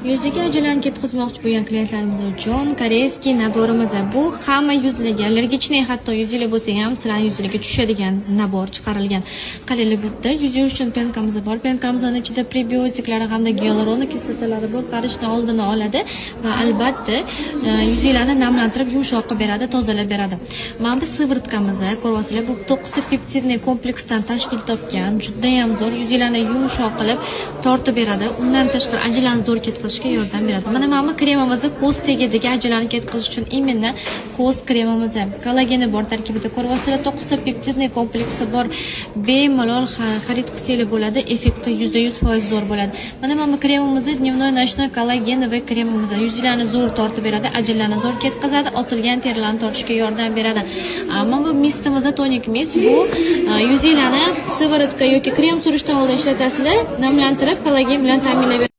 Yuzdagi ajinlarni ketkazmoqchi bo'lgan klientlarimiz uchun корейский набор imiz. Bu hamma yuzlarga, аллергичный hatto yuzinglar bo'lsa ham, sizlarni yuzinglarga tushadigan набор chiqarilgan. Qaranglar, bu yerda yuz yuvish uchun пенка miz bor. Пенка mizni ichida prebiotiklari hamda gialuron kislotalari bor, qarishni oldini oladi va albatta yuzinglarni namlantirib, yumshoq qilib beradi, tozalab beradi. Mana bu сыворотка miz, ko'ryapsizlar, bu to'qqizta пептидный kompleksdan tashkil topgan, judayam zo'r yuzinglarni yumshoq qilib tortib beradi. Undan tashqari ajinlarni zo'r ketkazishga yordam beradi. Mana bu kremimizni ko'z tagidagi ajinlarni ketkazish uchun именно ko'z kremimiz. Kollageni bor tarkibida, ko'ryapsizlar, to'qqizta пептидный kompleksi bor. Bemalol xarid qilsanglar bo'ladi, effekti 100% zo'r bo'ladi. Mana bu kremimizni дневной, ночной коллагеновый kremimiz yuzinglarni zo'r tortib beradi, ajinlarni zo'r ketkazadi, osilgan terilarni tortishga yordam beradi. Mana bu mist imiz, тоник mist, bu yuzinglarni сыворотка yoki krem surishdan oldin ishlatasizlar, namlantirib, kollagen bilan ta'minlab.